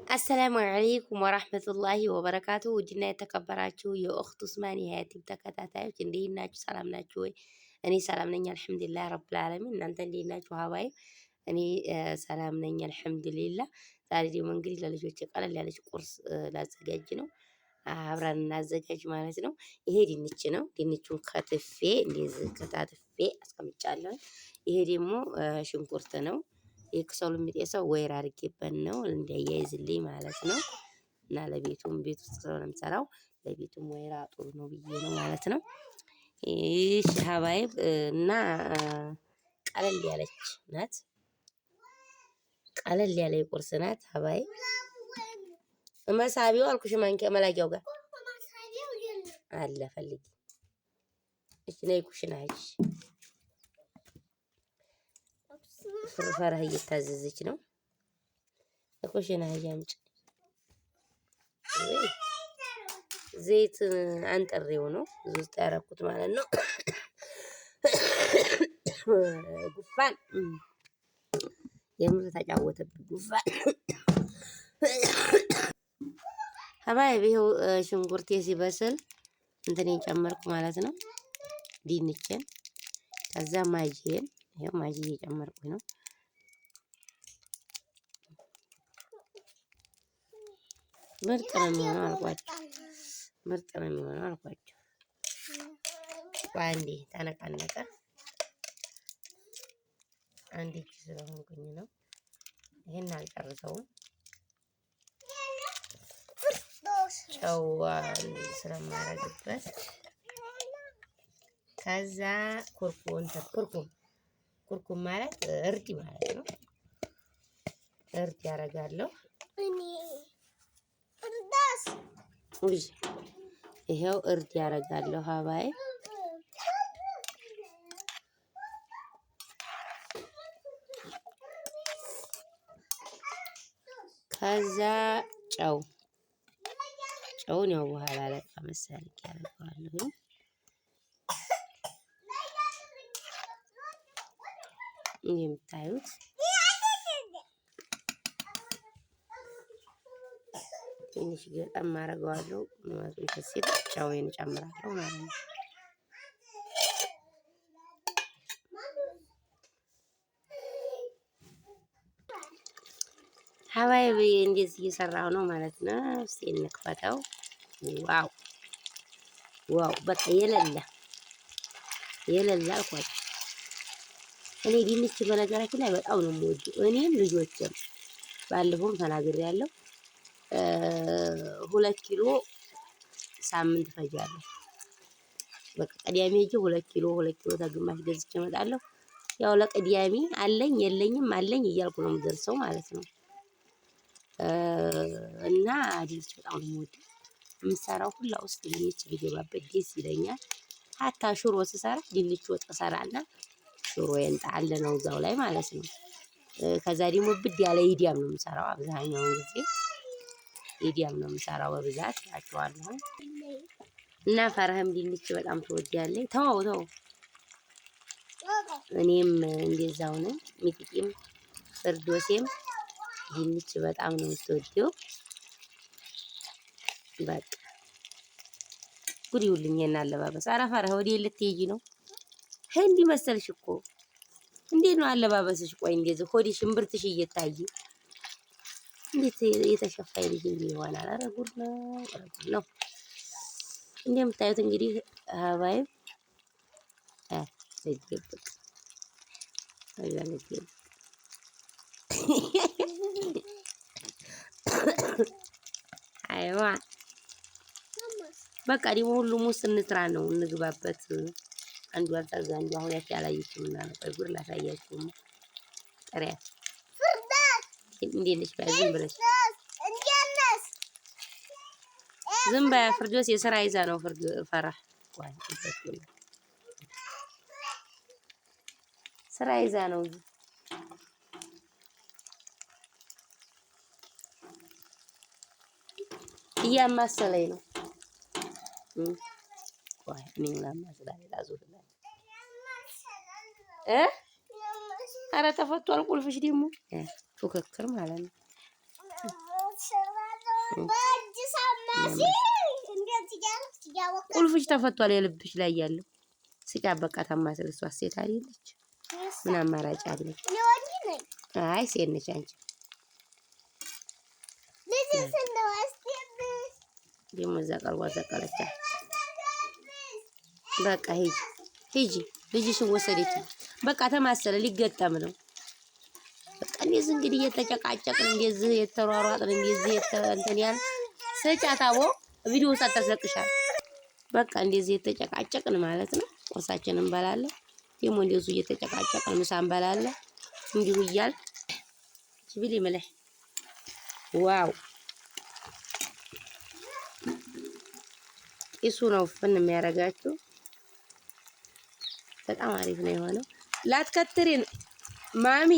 السلام عليكم ورحمة الله وبركاته። ውድና የተከበራችሁ የኡኽት ኡስማን የዩቲዩብ ተከታታዮች እንዴት ናችሁ? ሰላም ናችሁ ወይ? እኔ ሰላም ነኝ الحمد لله رب العالمين። እናንተ እንዴት ናችሁ? حبايب እኔ ሰላም ነኝ الحمد لله። ዛሬ ደግሞ እንግዲህ ለልጆች ቀለል ያለች ቁርስ ላዘጋጅ ነው። አብረን እናዘጋጅ ማለት ነው። ይሄ ድንች ነው። ድንቹን ከትፌ እንደዚህ ከታትፌ አስቀምጫለሁ። ይሄ ደግሞ ሽንኩርት ነው። የክሰሉ የሚጤሰው ወይራ አድርጌበት ነው እንዲያያይዝልኝ ማለት ነው። እና ለቤቱም ቤት ውስጥ ስለሆነ የምሰራው ለቤቱም ወይራ ጥሩ ነው ብዬ ነው ማለት ነው። ይህ حبايب እና ቀለል ያለች ናት። ቀለል ያለ የቁርስ ናት حبايب። መሳቢው አልኩሽ ማንኪያ መላጊያው ጋር አለ ፈልጊ። እሺ ነይ ኩሽና ሂጂ። ፈረህ እየታዘዘች ነው። ኩሽና ሂጂ አምጪ። ዘይት አንጥሬው ነው እዚህ ውስጥ ያደረኩት ማለት ነው። ጉፋን የምር ተጫወተብኝ ጉፋን። حبايب ይኸው ሽንኩርቴ ሲበስል እንትኔን ጨመርኩ ማለት ነው። ድንቼን ከዛ ማጂዬን ይኸው ማጂ እየጨመርኩኝ ነው። ምርጥ ነው የሚሆነው አልኳቸው። ምርጥ ነው የሚሆነው አልኳቸው። አንዴ ተነቃነቀ። አንዴ እጅ ስለሆንኩኝ ነው። ይሄን አልጨርሰውም። ጨው ስለማረግበት ከዛ ኩርኩም ኩርኩም ኩርኩም ማለት እርድ ማለት ነው። እርድ ያደርጋለሁ። ይሄው እርድ ያደርጋለሁ። ሀባይ ከዛ ጨው ጨውን ያው በኋላ ላይ ቀመስ አድርጌ አደርገዋለሁ። እንደምታዩት ትንሽ ገጠም አደርገዋለሁ። እንትን ሲል ጨውን እጨምራለሁ ማለት ነው። حبايب እንደዚህ እየሰራሁ ነው ማለት ነው። እስኪ እንክፈተው። wow wow! በቃ የሌለ የሌለ አልኳቸው። እኔ ድንች በነገራችን ላይ በጣም ነው የምወደው፣ እኔም ልጆችም። ባለፈውም ተናግሬያለሁ። 2 ኪሎ ሳምንት ፈጃለሁ። በቃ ቅዳሜ ሄጄ 2 ኪሎ 2 ኪሎ ተግማሽ ገዝቼ እመጣለሁ። ያው ለቅዳሜ አለኝ የለኝም አለኝ እያልኩ ነው የምደርሰው ማለት ነው። እና ድንች በጣም ነው የምወደው። የምሰራው ሁላ ውስጥ ድንች ቢገባበት ደስ ይለኛል። حتى ሽሮ ስሰራ ድንች ወጥ እሰራና ሽሮዬን ጣል ነው እዛው ላይ ማለት ነው። ከዛ ደግሞ ብድ ያለ ኢዲያም ነው የምሰራው አብዛኛውን ጊዜ ኢዲያም ነው የምሰራው በብዛት እላቸዋለሁ። እና ፈረህም ድንች በጣም ትወዳለች። ተው ተው፣ እኔም እንደዛው ነኝ። ሚጥቂም ፍርዶሴም ድንች በጣም ነው የምትወደው። በቃ ጉድ ይውልኝ እና አለባበስ። ኧረ ፈረህ ወዴት ልትሄጂ ነው? ህንድ መሰልሽ እኮ እንዴት ነው አለባበስሽ? ቆይ እንደዚህ ሆድሽ እምብርትሽ እየታየ እንዴት የተሸፋይ ልጅ እንዲህ ይሆናል? ኧረ ጉድ ነው፣ ኧረ ጉድ ነው። እንደምታዩት እንግዲህ حبايب ልደብቅ ልደብቅ አይዋ በቃ ደግሞ ሁሉም ውስጥ እንስራ ነው እንግባበት። አንዱ አልታዛ አንዱ አሁን ያቺ አላየችም እና ነው። ቆይ ጉድ ላሳያችሁማ። ጥሪያት እንዴት ነሽ? በይ ዝም ብለሽ ዝም በይ። ፍርዶስ የስራ ይዛ ነው ፍርድ ፈራህ ስራ ይዛ ነው። እያማሰለኝ ነው። ቆይ እኔ ላማስላ ላዙርላት እ ኧረ ተፈቷል ቁልፍሽ ደግሞ ፉክክር ማለት ነው። ቁልፍሽ ተፈቷል። የልብሽ ላይ ያለው ስጫ በቃ ታማስል። እሷ ሴት አይደለች? ምን አማራጭ አለኝ? አይ ሴት ነች አንቺ። ደግሞ እዛ ቀርቧ ዘቀለቻት። በቃ ሂጂ ሂጂ፣ ልጅሽን ወሰደች። በቃ ተማሰለ፣ ሊገጠም ነው። በቃ እንደዚህ እንግዲህ እየተጨቃጨቅን እንደዚህ የተሯሯጥን እንደዚህ እንትን ያል ስጫት አቦ ቪዲዮ ሳታስለቅሻል። በቃ እንደዚህ የተጨቃጨቅን ማለት ነው። ቁርሳችንን እንበላለን። ደግሞ እንደዚሁ እየተጨቃጨቅን ምሳ እንበላለን። እንዲሁ እያል ጅብሊ ምልህ wow ጢሱ ነው ፍን የሚያደርጋችሁ። በጣም አሪፍ ነው የሆነው። ላትከትሪን ማሚ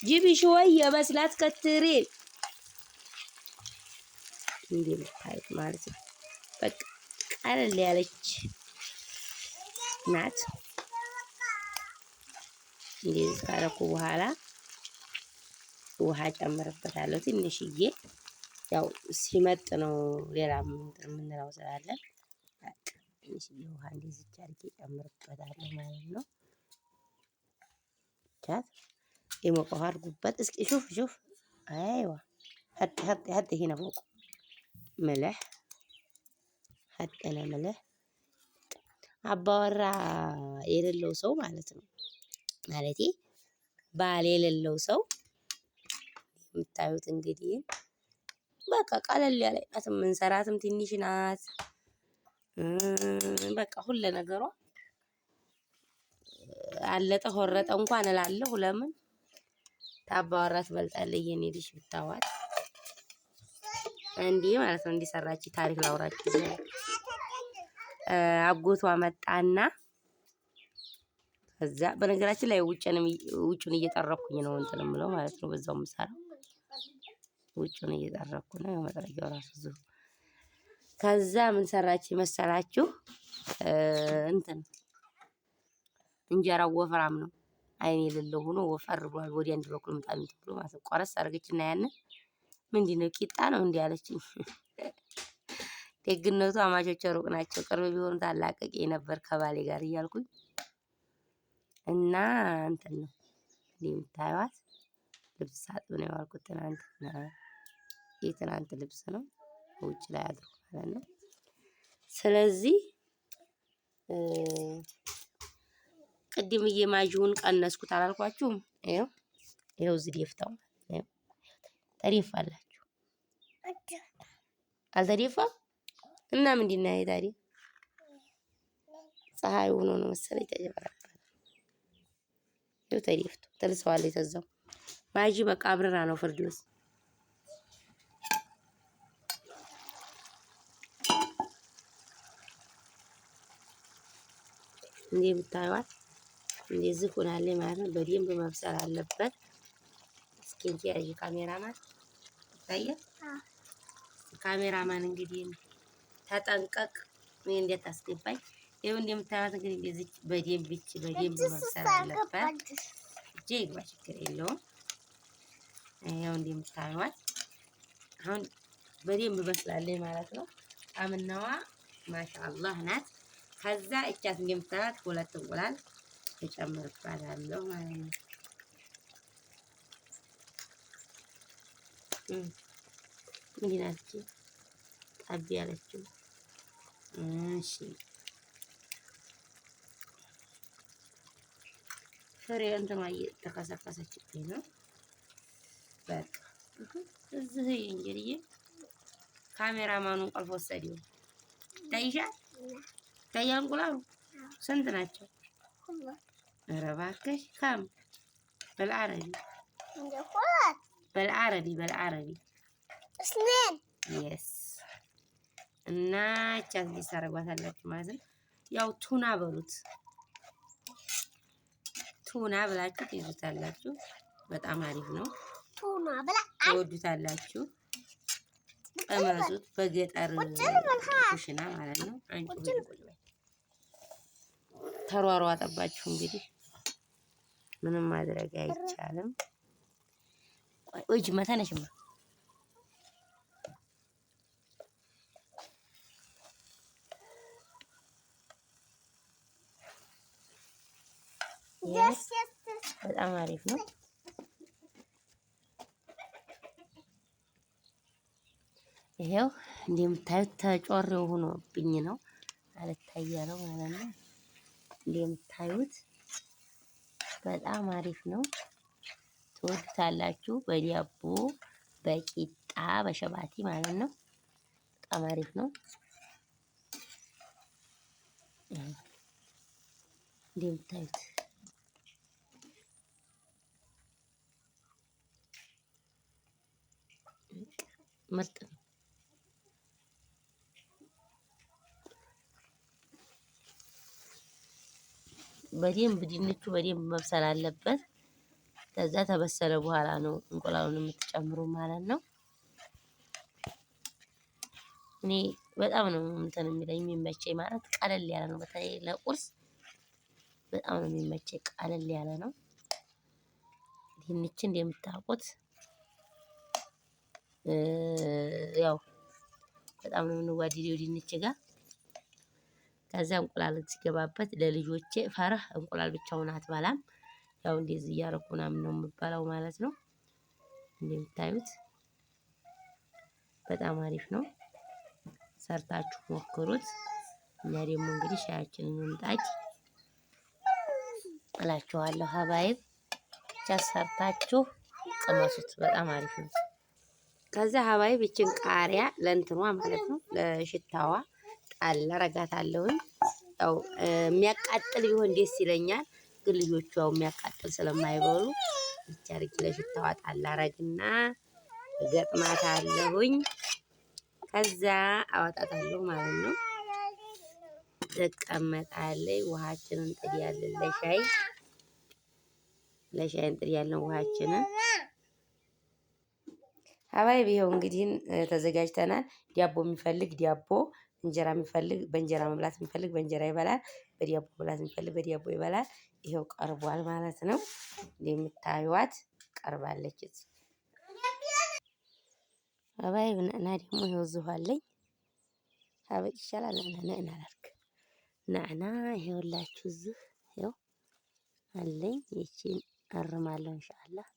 جيبي شوية بس لا تكترين እንዲህ የምታዩት ማለት ነው። በቃ ቀለል ያለች ናት። እንደዚህ ካረኩ በኋላ ውሃ ጨምርበታለሁ ትንሽዬ። ያው ሲመጥ ነው ሌላ የምንለው ስላለን ትንሽዬ ውሃ እንደዚህ አድርጌ ጨምርበታለሁ ማለት ነው። ቻት የሞቀ ውሃ አድርጉበት። እስኪ ሹፍ ሹፍ። አይዋ ሀጥ ሀጥ ሀጥ هنا فوق ملح حطينا ملح አባወራ የሌለው ሰው ማለት ነው። ማለቴ ባል የሌለው ሰው የምታዩት እንግዲህ በቃ ቀለል ያለ ናት። የምንሰራትም ትንሽ ናት። በቃ ሁለ ነገሯ አለጠ ሆረጠ እንኳን እላለሁ። ለምን ታባወራ ትበልጣለች የኔ ልጅ ብታዋት እንዲህ ማለት ነው። እንዲሰራች ታሪክ ላውራችሁ። አጎቷ መጣና ከዛ በነገራችን ላይ ውጩን እየጠረኩኝ ነው እንትን የምለው ማለት ነው። በዛው የምሰራው ውጩን እየጠረኩ ነው። መጥረጊያው ራሱ እዚሁ። ከዛ ምን ሰራች መሰላችሁ? እንትን እንጀራው ወፍራም ነው፣ አይን የሌለው ሆኖ ወፈር ብሏል። ወዲያ አንድ በኩል ምጣድ እንትን ብሎ ማለት ነው። ቆረስ አደረገችና ያንን ምንድን ነው ቂጣ ነው እንዲህ አለችኝ። ደግነቱ አማቾቼ ሩቅ ናቸው፣ ቅርብ ቢሆኑ ታላቀቄ ነበር ከባሌ ጋር እያልኩኝ እና እንትን ነው እንዲህ የምታዩት ልብስ ሳጥብ ነው የዋልኩት ትናንትና። የትናንት ልብስ ነው ውጭ ላይ አድሮ ማለት ነው። ስለዚህ ቅድም እየማጂውን ቀነስኩት አላልኳችሁም? ይኸው ይኸው እዚህ ደፍተው ተደፋላችሁ። አልተደፋም እና ምንድን ነው ታዲያ? ፀሐይ ሆኖ ነው መሰለኝ ተጨበረበረ። ይኸው ተደፍቶ ተልሰዋለች። ተዛው ማጂ በቃ አብረራ ነው ፍርድ ውስጥ እንዲህ ብታዩዋት እንደዚህ ሆናለች ማለት ነው። በደንብ መብሰል አለበት። እስኪ እንጂ ያዥ ካሜራማን ይታያል። ካሜራማን እንግዲህ ተጠንቀቅ፣ እኔ እንዴት አስገባኝ። ይኸው እንደምታዩት እንግዲህ እንደዚህ በደንብ ይቺ በደንብ መብሰል አለበት። እጄ ይግባ ችግር የለውም። ይኸው እንደምታዩት አሁን በደንብ በስላለች ማለት ነው። ጣምናዋ ማሻአላህ ናት። ከዛ እቻት እንደምታዩት ሁለት እንቁላል እጨምርባታለሁ ማለት ነው። ምንድን ናት እቺ ጠብ ያለችው? እሺ ፍሬ እንትኗ እየተከሰከሰችብኝ ነው። በቃ እዚህ እንግዲህ ካሜራማኑ እንቅልፍ ወሰደው። ይታይሻል? ይታያል እንቁላሉ ስንት ናቸው? ኧረ እባክሽ ከም በልዓረቢ በልዓረቢ በልዓረቢ የስ እና ቻት ታደርጓታላችሁ ማለት ነው። ያው ቱና በሉት ቱና ብላችሁ ትይዙታላችሁ። በጣም አሪፍ ነው። ትወዱታላችሁ። ቀመሱት። በገጠር ኩሽና ማለት ነው። አንቺ ተሯሯጠባችሁ እንግዲህ ምንም ማድረግ አይቻልም። እጅ መተነሽማ በጣም አሪፍ ነው። ይሄው እንደምታዩት ተጮሬው ሆኖብኝ ነው አልታያለው ማለት ነው። እንደምታዩት በጣም አሪፍ ነው። ትወዱታላችሁ። በዳቦ በቂጣ በሸባቲ ማለት ነው። በጣም አሪፍ ነው። እንደምታዩት ምርጥ ነው። በደንብ ድንቹ በደንብ መብሰል አለበት። ከዛ ተበሰለ በኋላ ነው እንቁላሉን የምትጨምሩ ማለት ነው። እኔ በጣም ነው እንትን የሚለኝ የሚመቸኝ ማለት ቀለል ያለ ነው። በተለይ ለቁርስ በጣም ነው የሚመቸኝ፣ ቀለል ያለ ነው። ድንች እንደምታውቁት ያው በጣም ነው የምንዋደደው ድንች ጋር። ከዛ እንቁላል ሲገባበት ለልጆቼ ፈረህ እንቁላል ብቻውን አትበላም። ያው እንደዚህ እያደረኩ ምናምን ነው የምበላው ማለት ነው። እንደምታዩት በጣም አሪፍ ነው። ሰርታችሁ ሞክሩት። እኛ ደግሞ እንግዲህ ሻያችንን እንጣጭ እላችኋለሁ። ሀባይብ ብቻ ሰርታችሁ ቅመሱት። በጣም አሪፍ ነው። ከዛ ሀባይብ ይችን ቃሪያ ለእንትኗ ማለት ነው ለሽታዋ ጣል አረጋታለሁኝ። ያው የሚያቃጥል ቢሆን ደስ ይለኛል፣ ግን ልጆቹ ያው የሚያቃጥል ስለማይበሉ ብቻ አድርጌ ለሽታዋ ጣል አረግና እገጥማታለሁኝ። ከዛ አወጣታለሁ ማለት ነው። ትቀመጣለች። ውሃችንን እንጥዳለን ለሻይ ለሻይ እንጥዳለን ውሃችንን። ሀባይብ ይኸው እንግዲህ ተዘጋጅተናል። ዳቦ የሚፈልግ ዳቦ፣ እንጀራ የሚፈልግ በእንጀራ መብላት የሚፈልግ በእንጀራ ይበላል። በዳቦ መብላት የሚፈልግ በዳቦ ይበላል። ይኸው ቀርቧል ማለት ነው። እንደምታዩዋት ቀርባለች። ሀባይብ ነዕና ደግሞ ይኸው እዚሁ አለኝ። ሀበቅ ይሻላል። ነዕና ነዕና ላድርግ። ነዕና ይኸውላችሁ እዚህ ይኸው አለኝ። ይቺን አርማለሁ ኢንሻአላህ።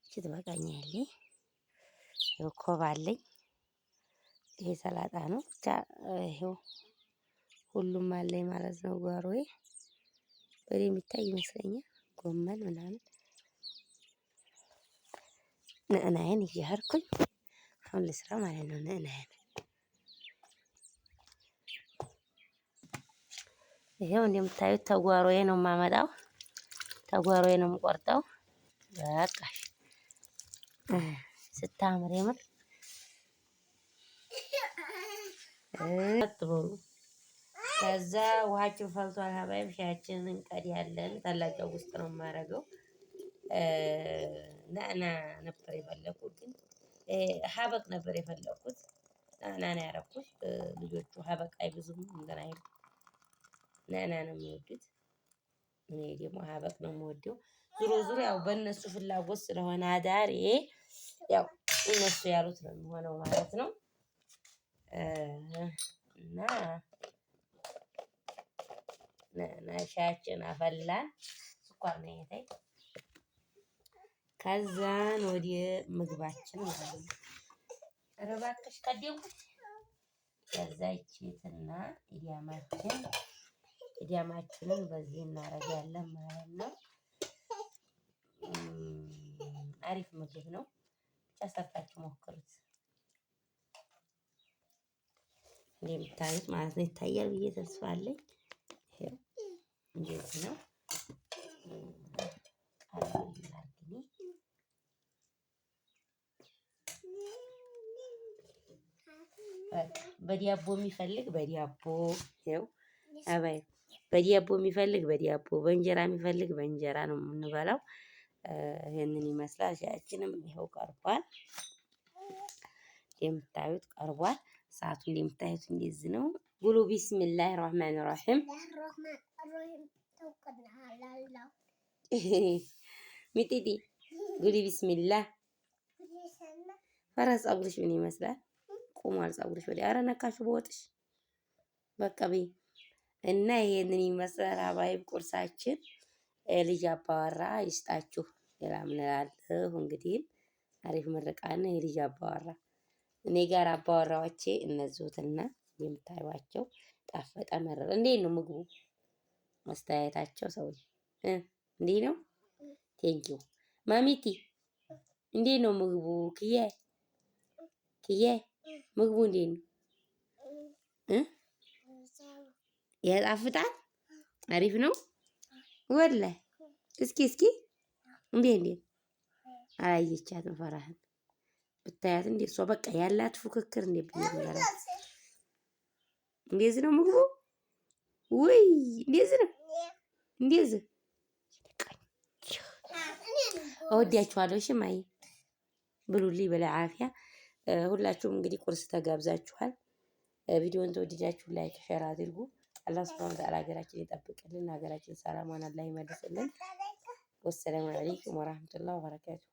እቺ ትበቃኛለች። ይኸው ኮባ አለኝ። ይሄ ሰላጣ ነው። ብቻ ይኸው ሁሉም አለኝ ማለት ነው። ጓሮዬ በደንብ የሚታይ ይመስለኛል። ጎመን ምናምን ንዕናዬን እያርኩኝ አሁን ልስራ ማለት ነው። ንዕናዬን ይሄው እንደምታዩት ተጓሮዬ ነው የማመጣው። ተጓሮዬ ነው የምቆርጠው። በቃ ስታምር የምር አትበሉ። ከዛ ውሃችን ፈልቷል። ሀባይብ ሻያችንን እንቀዳለን። ታላቂው ውስጥ ነው የማደርገው። ናና ነበር የፈለኩት ግን ሀበቅ ነበር የፈለኩት። ናና ነው ያደረኩት። ልጆቹ ሀበቅ አይብዙም እንትን አይሉም። ናና ነው የሚወዱት። እኔ ደግሞ ሀበቅ ነው የምወደው። ዙሮ ዙሮ ያው በእነሱ ፍላጎት ስለሆነ አዳሬ ያው እነሱ ያሉት ነው የሚሆነው ማለት ነው። እና ሻያችን አፈላን። ስኳር ነው የታይ። ከዛን ወደ ምግባችን ማለት ነው። ኧረ እባክሽ ቀደምኩሽ። ከዛ ይቺትና ኢዲያማችን ኢዲያማችንን በዚህ እናደርጋለን ማለት ነው። አሪፍ ምግብ ነው። ብቻ ሰርታችሁ ሞክሩት። እንደምታዩት ማለት ነው። ይታያል ብዬ ተስፋ አለኝ። ይሄው እንደዚህ ነው። በዲያቦ የሚፈልግ በዲያቦ ይኸው አባይ በዲያቦ የሚፈልግ በዲያቦ በእንጀራ የሚፈልግ በእንጀራ ነው የምንበላው። ይህንን ይመስላል። ሻያችንም ይኸው ቀርቧል። እንደምታዩት ቀርቧል። ሰዓቱ እንደምታዩት እንደዚህ ነው። ጉሉ ቢስሚላህ ራህማን ራሂም ሚጢጢ ጉሊ ቢስሚላህ። ፈረስ ፀጉርሽ ምን ይመስላል? ቆሟል ፀጉርሽ ወዲያ። ኧረ ነካሽ በወጥሽ። በቃ በይ። እና ይሄንን ይመስላል حبايب ቁርሳችን። ልጅ አባወራ ይስጣችሁ። ሌላ ምን እላለሁ እንግዲህ አሪፍ ምርቃን የልጅ አባወራ እኔ ጋር አባወራዎቼ እነዚሁትና የምታዩቸው ጣፈጠ መረረ። እንዴት ነው ምግቡ? አስተያየታቸው ሰዎች እንዴት ነው? Thank you ማሚቲ፣ እንዴት ነው ምግቡ? ክዬ ክዬ ምግቡ እንዴት ነው? ያጣፍጣል? አሪፍ ነው ወላሂ። እስኪ እስኪ እንዴ እንዴ አላየቻትም። ፈራህን ብታያት እንዴ እሷ በቃ ያላት ፉክክር እንዴ ብዬ ልንገራት። እንደዚህ ነው ምግቡ ውይ፣ እንደዚህ ነው እንደዚህ። እወዳችኋለሁ። እሺ ማይ ብሉልኝ በለዓፊያ። ሁላችሁም እንግዲህ ቁርስ ተጋብዛችኋል። ቪዲዮን ተወደዳችሁ like share አድርጉ። አላህ سبحانه وتعالى ሀገራችን ይጠብቅልን፣ ሀገራችን ሰላሟን አላህ ይመልስልን። والسلام عليكم ورحمة الله وبركاته።